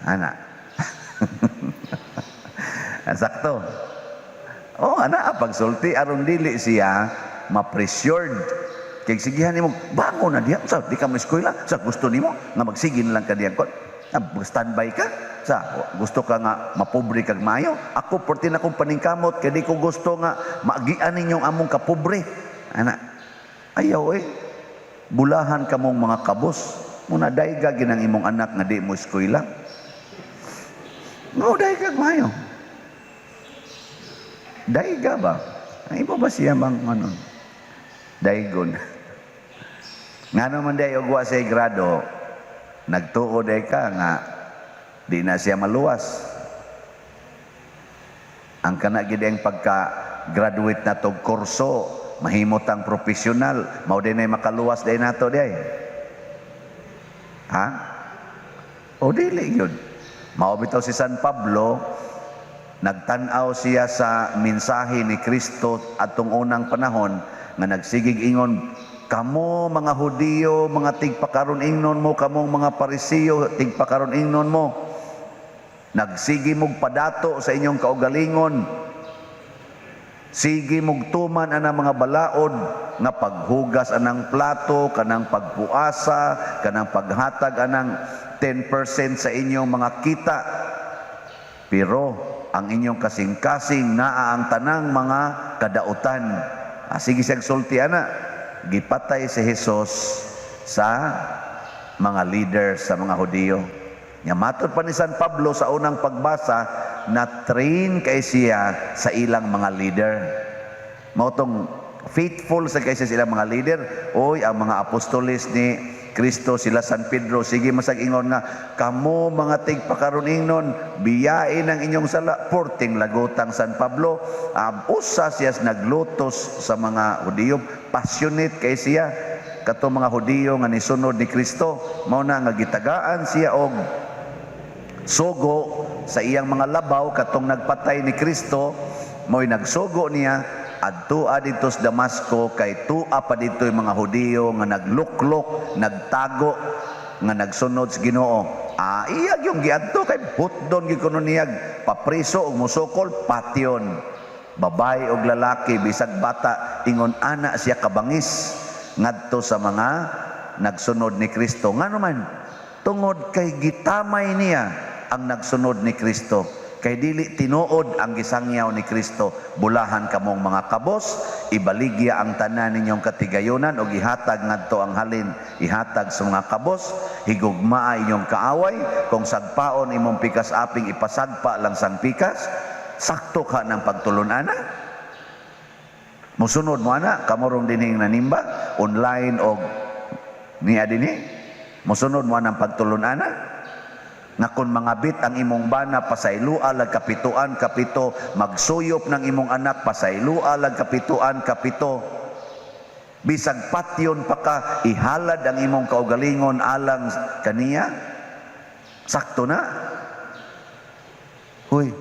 Ana. Sakto. Oh, ana pagsulti aron dili siya ma-pressured. Kay sigihan nimo, bangon na diha, sa di ka mo eskwela, sa gusto nimo nga magsige na lang ka diha kon. Standby ka. Sa gusto ka nga mapobre kag maayo. Ako perti na akong paningkamot kay di ko gusto nga maagian ninyong among kapobre. Ana. Ayaw eh. "Bulahan kamong mga kabos." Muna dayga ginang imong anak nga di mo eskwela. No, dayga maayo. Dayga ba? Ang iba ba siya bang ano? Daygon. Nga naman day og wa say grado, nagtuo day ka nga di na siya maluwas. Ang kana gid ang pagka graduate na tog kurso, mahimot ang profesional, mao din ay makaluwas day nato day. Ha? O dili yun. Mao bitaw si San Pablo, nagtan-aw siya sa mensahe ni Kristo atong unang panahon nga nagsigig ingon, "Kamo mga Hudiyo, mga tigpakaron ingnon mo, kamong mga Parisiyo, tigpakaron ingnon mo. Nagsige mog padato sa inyong kaugalingon. Sige mog tuman anang mga balaod nga paghugas anang plato, kanang pagpuasa, kanang paghatag anang 10% sa inyong mga kita. Pero ang inyong kasing-kasing naa ang tanang mga kadautan." Ah, sige siyang sulti ana, gipatay si Jesus sa mga leaders sa mga Hudiyo. Nya matod pa ni San Pablo sa unang pagbasa, na train kay siya sa ilang mga leader. Mao tong faithful sa kay siya sa ilang mga leader. Oy, ang mga apostoles ni Kristo, sila San Pedro, sige masag ingon nga, "Kamo mga tigpakaron ingnon, biyain ang inyong sala." Porting lagutang San Pablo, usa siya naglutos sa mga Hudiyo, passionate kay siya kato mga Hudiyo nga nisunod ni Kristo. Mao na nga gitagaan siya og sugo sa iyang mga labaw katong nagpatay ni Kristo, mo'y nagsugo niya adtua didto sa Damasco kay tua pa didto yung mga Hudiyo nga nagluklok, nagtago nga nagsunod sa Ginoo. Ah, iyag yung giadto kay hutdon gyud kuno niyag papriso og musukol, patyon. Babae og lalaki, bisag bata, ingon ana siya kabangis ngadto sa mga nagsunod ni Kristo. Ngano man? Tungod kay gitamay niya ang nagsunod ni Kristo. Kay dili tinuod ang gisangyaw ni Kristo. "Bulahan kamong mga kabos, ibaligya ang tanan ninyong katigayonan o ihatag ngadto ang halin, ihatag sa mga kabos, higugmaa inyong kaaway, kung sagpaon imong pikas aping, ipasagpa lang sang pikas." Sakto ka ng pagtulun-ana. Musunod mo ana, kamurong dinhing nanimba, online o niya dinhi. Musunod mo anang pagtulun-ana nga kung mangabit ang imong bana, pasaylua lag kapituan kapito, magsuyop ng imong anak, pasaylua lag kapituan kapito, bisag patyon pa ka, ihalad ang imong kaugalingon alang kaniya. Sakto na. Hoy.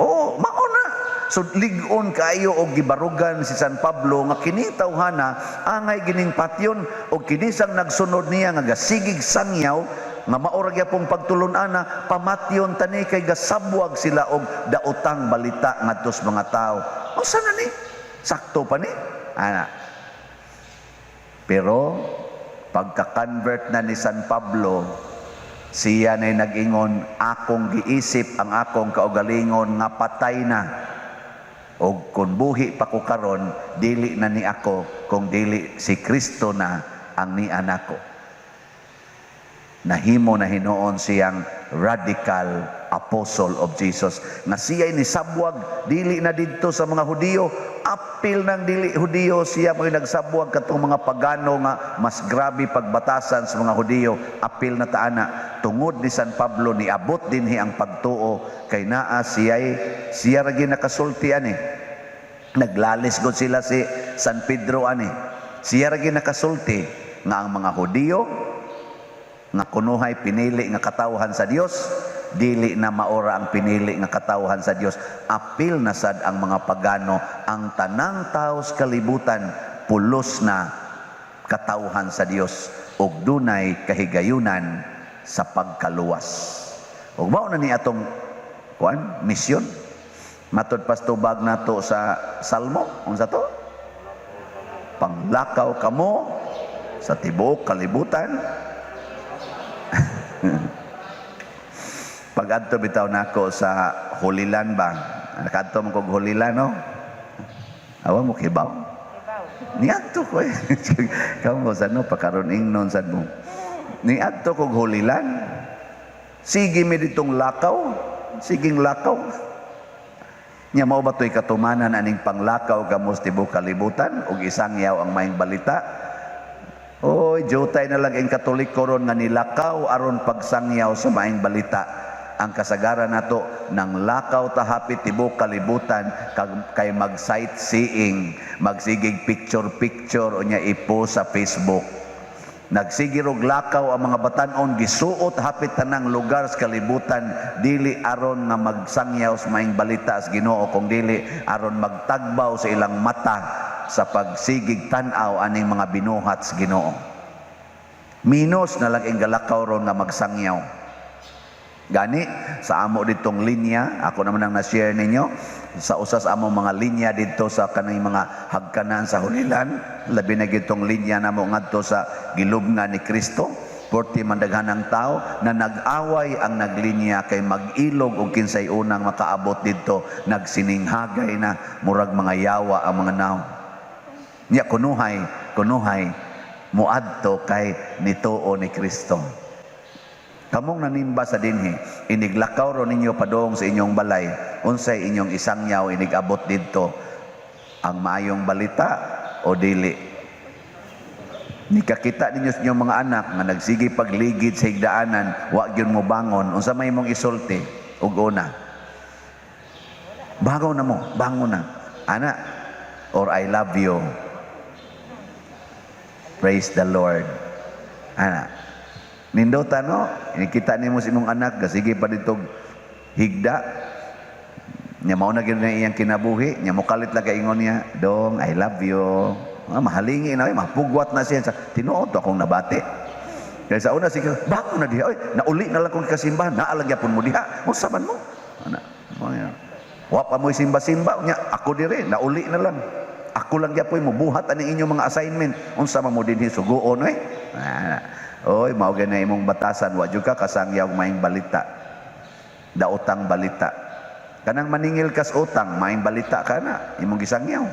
Oh, mao na. So lig-on kaayo og gibarugan si San Pablo nga kini tawhana angay gining patyon og kinisang nagsunod niya nga gasigig sangyaw nga mao ra gyapong pagtulon-ana, pamatyon tani kay gasabwag sila og daotang balita ngadto sa mga tao. Unsa na ni? Sakto pa ni? Ana. Pero pagka-convert na ni San Pablo, siya na'y nag-ingon, "Akong giisip ang akong kaugalingon nga patay na. O kung buhi pa ko karon, dili na ni ako, kung dili si Kristo na ang ni nako." Nahimo na hinuon siyang radical apostle of Jesus. Nga siya'y nisabwag, dili na didto sa mga Hudiyo, apil ng dili Hudiyo, siya mo'y nagsabwag katong mga pagano nga mas grabe pagbatasan sa mga Hudiyo, apil na taana. Tungod ni San Pablo, niabot dinhi ang pagtuo kay naa siya'y siya ra nakasulti ani. Naglalis gud sila si San Pedro ani. Siya ra nakasulti nga ang mga Hudiyo nga kunuhay pinili nga katawhan sa Dios, dili na maora ang pinili nga katawhan sa Dios, apil na sad ang mga pagano, ang tanang tawo sa kalibutan pulos na katawhan sa Dios ug dunay kahigayunan sa pagkaluwas. Ug mao na ni atong kuan, misyon. Matod pas tubag nato sa Salmo, unsa to? Panglakaw kamo sa tibuok kalibutan. Pag adto bitaw nako sa Holy Land ba? Nakadto man kog Holy Land, no? Awa mo kibaw. Niadto ko eh. Kamo sa no pakaron ingnon sad mo. Niadto kog Holy Land. Sige mi ditong lakaw, siging lakaw. Nya mao ba to'y katumanan aning panglakaw kamo sa tibuok kalibutan ug isangyaw ang maayong balita? Oy, jutay na lang ang Katoliko ron nga nilakaw aron pagsangyaw sa maayong balita. Ang kasagaran nato nang lakaw ta hapit tibuok kalibutan kay mag sightseeing, magsigig picture picture unya ipo sa Facebook. Nagsige rog lakaw ang mga batan-on, gisuot hapit tanang lugar sa kalibutan, dili aron nga magsangyaw sa maayong balita sa Ginoo, kung dili aron magtagbaw sa ilang mata sa pagsigig tan-aw aning mga binuhat sa Ginoo. Minos na lang ang galakaw ron nga magsangyaw. Gani, sa amo ditong linya, ako naman ang na-share ninyo, sa usas among mga linya dito sa kanang mga hagkanan sa Holy Land, labi na gitong linya namo ngadto sa gilubngan ni Kristo, porti mandaghan ang tao na nag-away ang naglinya kay mag-ilog og kinsay unang makaabot didto, nagsininghagay na murag mga yawa ang mga naw. Nya kunuhay, kunuhay muadto kay nituo ni Kristo. Kamong nanimba sa dinhi, iniglakaw ro ninyo padong sa inyong balay, unsay inyong isangyaw inigabot didto? Ang maayong balita o dili? Nikakita ninyo sa inyong mga anak nga nagsige pagligid sa higdaanan, wa gyud mo bangon, unsa may imong isulti ug una? "Bangon na mo, bangon na. Ana, or I love you. Praise the Lord." Ana. Nindota, no? Inikita nimo sa imong anak, gasige pa dito higda. Nya mao na gyud na iyang kinabuhi, nya mokalit lang kay ingon niya, "Dong, I love you." Ah, mahalingi na, mapugwat na siya. Sa, tinuod to akong nabati. Kaya sa una, sige, bangon na diha, oy, nauli na lang kong kasimbahan, naa lang gyapon mo diha. Unsa man mo? Ana, mo yan. Wa pa mo simba-simba, nya ako dire, nauli na lang. Ako lang gyapoy mo buhat ani inyong mga assignment. Unsa man mo dinhi suguon oy? Ah, oy, mao gani imong batasan, wa jud ka kasangyaw maayong balita. Daotang balita. Kanang maningil kas utang, maayong balita ka na, imong gisangyaw.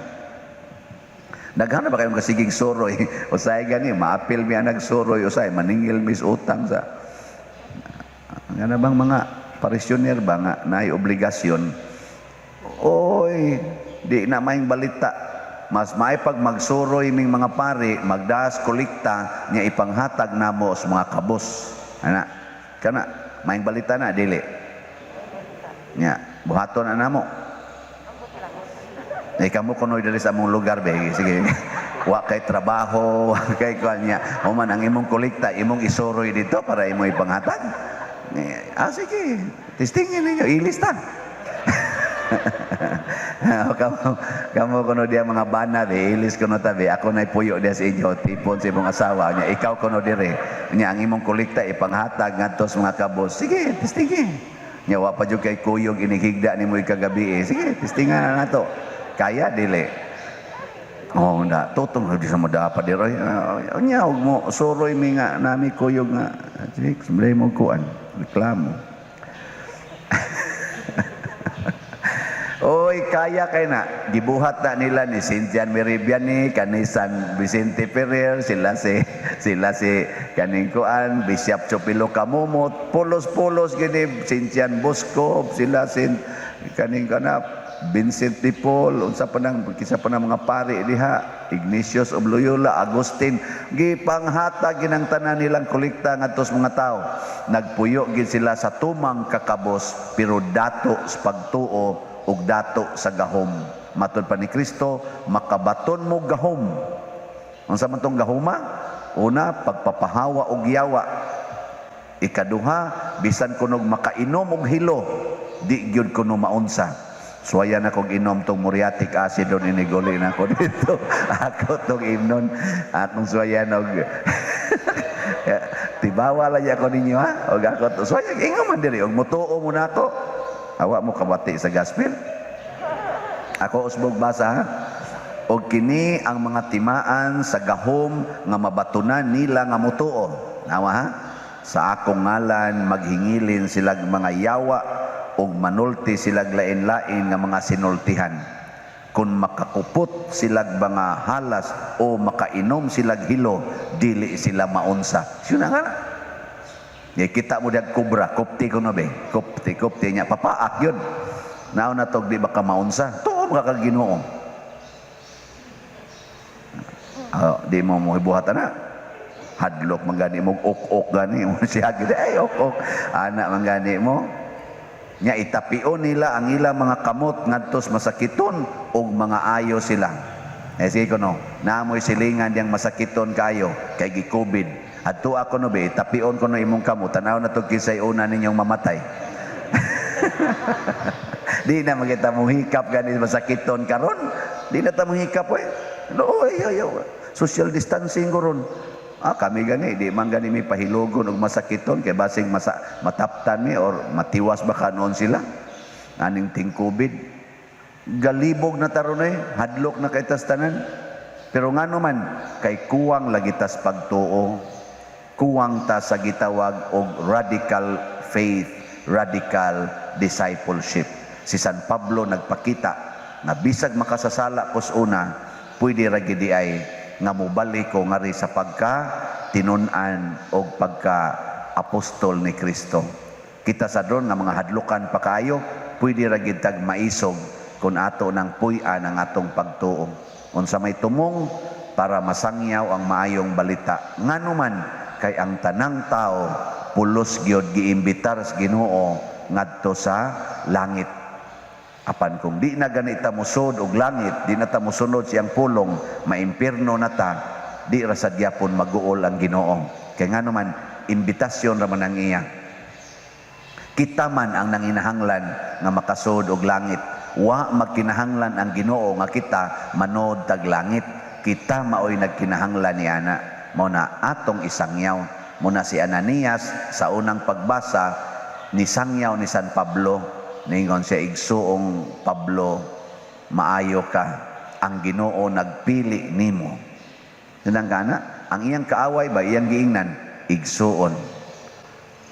Daghan na ba kayong kasigig suroy? Usay gani, maapil mi ang nagsuroy, usay maningil mis utang sa nga na bang mga parisyoner ba nga naay obligasyon. Oy, di na maayong balita. Mas maay pag magsuroy ming mga pari, magdas kolekta nya ipanghatag namo sa mga kabos. Ana, kana maayong balita na dili? Nya, buhaton na namo. Eh, kamo kunoy diri sa among lugar be. Sige. Wa kay trabaho, wa kay kuan niya. Human ang imong kolekta, imong isuroy dito para imo ipanghatag. Eh, ah, sige. Testingin ninyo. Ilis ta. Kamo kuno diya mga bana, be, ilis kuno tabi. Ako na'y puyo diya sa inyo, tipon sa imong asawa. Nya, ikaw kuno dire. Nya, ang imong kolekta ipanghatag ngadto sa mga kabos. Sige, testingin. Nya, wa pa jud kay kuyog inighigda nimo kagabi eh. Sige, testingan na nato. Kaya, dili. Oh, na tutong di sa mo dapat diri. Nya og mo suroy mi nga nami kuyog nga. Sige, sumlay mo kuan, reklamo. Oy, kaya kay na. Gibuhat na nila ni Cynthia Meribian ni kani San Vicente Ferrer, sila si kaning kuan, Bishop Chopilo Kamumot, pulos-pulos gini Cynthia Bosco, sila si kaning kana Vincent de Paul, unsa pa nang kisa pa nang mga pari diha, Ignatius of Loyola, Agustin, gipanghatag ginang tanan nilang kolekta ngadto sa mga tao. Nagpuyo gid sila sa tumang kakabos pero dato sa pagtuo ug dato sa gahom. Matod pa ni Kristo, makabaton mo gahom. Unsa man tong gahoma? Una, pagpapahawa og yawa. Ikaduha, bisan kunog makainom og hilo, di gyud kuno maunsa. Suwayan ako inom tong muriatic acid don iniguli na ako dito. Ako tong imnon, akong suwayan og tibawa lang ako ninyo ha. Og ako to. Suwayan ingon man diri og mutuo mo nako. Awa mo kabati sa gospel. Ako usbog basa ha. Og kini ang mga timaan sa gahom nga mabatunan nila nga mutuo. Nawa ha? Sa akong ngalan maghingilin silag mga yawa ug manulti silag lain-lain nga mga sinultihan. Kung makakupot silag mga halas o makainom silag hilo, dili sila maunsa. Siya na nga na. Ya, kita mo diag kubra, kupti ko no be, kupti, kupti niya, papaak yun. Naon na tog di ba ka maunsa? Tuo ka kag Ginoo. Oh, di mo mo hibuhat na. Hadlok man gani mo ok-ok gani mo siya gid ay ok-ok. Ana man gani mo. Nya itapion nila ang ilang mga kamot ngadto sa masakiton ug mga ayo sila. Eh sige ko no, naamoy silingan diyang masakiton kayo kay gi-COVID. Adto ako no be, itapion ko no imong kamot, tanaw na to kisay una ninyong mamatay. Di na magita mo hikap gani masakiton karon. Di na ta mo hikap oy. No, ay, ay, ay. Social distancing ko ron. Ah, kami gani, di man gani mi pahilogon og masakiton kay basing masa, mataptan mi or matiwas baka noon sila. Aning ting COVID. Galibog na taron eh, hadlok na kay tas tanan. Pero ngano man, kay kuwang lagi tas pagtuo. Kuwang ta sa gitawag og radical faith, radical discipleship. Si San Pablo nagpakita nga bisag makasasala kos una, pwede ra gid ay nga mobalik ko ngari sa pagka tinun-an og pagka apostol ni Kristo. Kita sa dron nga mga hadlukan pa kaayo, pwede ra gid tag maisog kung ato nang puy-an ang atong pagtuo. Unsa may tumong para masangyaw ang maayong balita. Ngano man kay ang tanang tao pulos gyud giimbitar sa Ginoo ngadto sa langit. Apan kung di na ganita musod og langit, di na ta mosunod siyang pulong, maimpirno na ta, di ra sad gyapon maguol ang Ginoo. Kay ngano man imbitasyon ra man ang iya. Kita man ang nanginahanglan nga makasud og langit. Wa magkinahanglan ang Ginoo nga kita manod tag langit. Kita maoy nagkinahanglan ni ana. Mao na atong isangyaw. Mao na si Ananias sa unang pagbasa ni sangyaw ni San Pablo. Ningon siya, igsuong Pablo, maayo ka. Ang Ginoo nagpili nimo. Sinang kana, ang iyang kaaway ba iyang giingnan igsuon.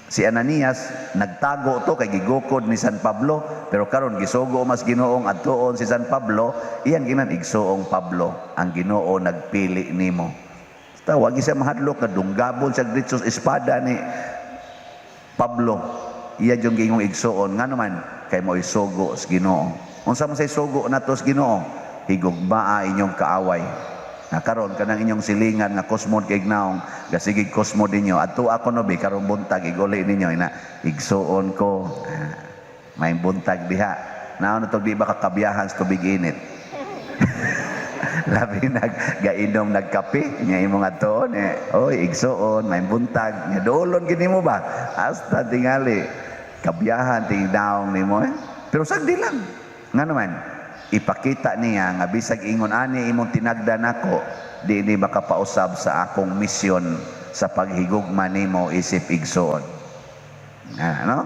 Si Ananias nagtago to kay gigukod ni San Pablo, pero karon gisugo mas Ginoong adtuon si San Pablo, iyang ginan igsuong Pablo, ang Ginoo nagpili nimo. Tawag siya mahadlok nga dunggabon siya diretso sa espada ni Pablo. Iya yung giingong igsuon ngano man kay mo isugo sa Ginoo. Unsa man say sugo nato sa Ginoo? Higugmaa inyong kaaway. Na karon kanang inyong silingan nga kosmod kay gnaong gasigig kosmod ninyo adto ako no bi karong buntag iguli ninyo ina igsuon ko. Ah, may buntag diha. Naon na tog di ba kakabiyahan sa tubig init? Labi nag gainom nagkape nya imong atuon eh. Oy, igsuon, may buntag nya dolon gini mo ba? Hasta tingali kabiyahan tingnaong nimo eh. Pero sagdi lang. Nga naman, ipakita niya nga bisag ingon ani imong tinagda nako, di ni makapausab sa akong misyon sa paghigugma nimo isip igsuon. Ah, no?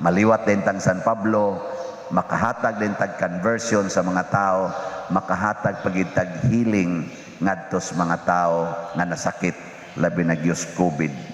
Maliwat din tang San Pablo, makahatag din tag conversion sa mga tao, makahatag pagitag healing ngadto sa mga tao nga nasakit, labi na gyud COVID.